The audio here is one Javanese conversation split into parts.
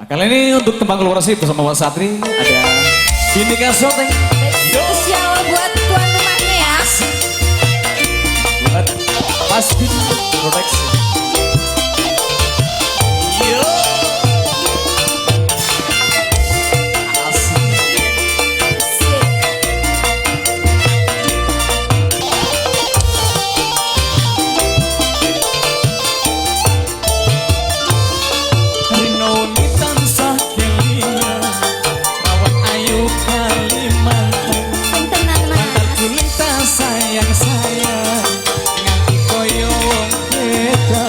Kali ini untuk tembang kolaborasi bersama Mas Satri ada Bhinneka Syuting. Spesial buat tuan rumahnya ya. Buat Mas Bin Proteksi. Yo. Asik. Sip. Rino wengi tansah kelingan, Rawat ayu Kalimantan. Sing tenan, Mas. Guling tak sayang sayang, nganti koyo wong beda.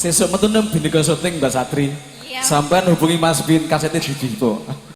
Sesuk metu nang Bhinneka Shooting Mbak Satri. Iya. Sampean hubungi Mas Bin, kasetnya di Dipo.